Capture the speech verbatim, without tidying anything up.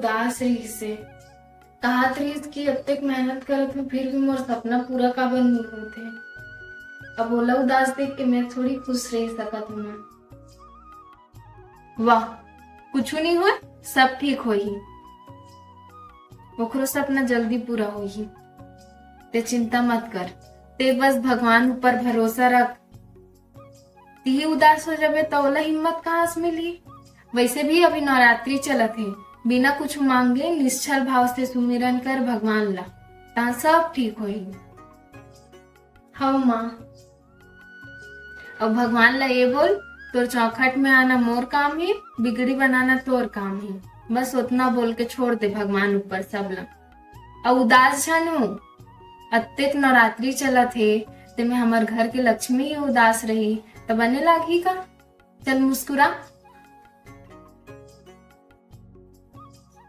उदास रहिस हे। कहत रहिस कि अतेक मेहनत करत हूँ, फिर भी मोर सपना पूरा काबर नहीं होत हे। अब ओला उदास देख के मैं थोड़ी खुश रह सकत हूँ माँ। वाह, कुछु नहीं होय, सब ठीक होही। ओकरो सपना जल्दी पूरा होही। ते चिंता मत कर, ते बस भगवान ऊपर भरोसा रख। तिही उदास हो जाबे त ओला हिम्मत कहाँ से मिलही? वैसे भी अभी नवरात्रि चलत हे, बिना कुछ मांगे निश्छल भाव से सुमिरन कर भगवान ला, ता सब ठीक होही। हव माँ। अब भगवान ला ये बोल, तोर चौखट में आना मोर काम हे, बिगड़ी बनाना तोर काम हे। बस उतना बोल के छोड़ दे भगवान ऊपर सब ला। अब उदास झन हो, अतेक नवरात्रि चलत हे, ते में हमर घर के लक्ष्मी ही उदास रही, त बने लागही का? चल मुस्कुरा,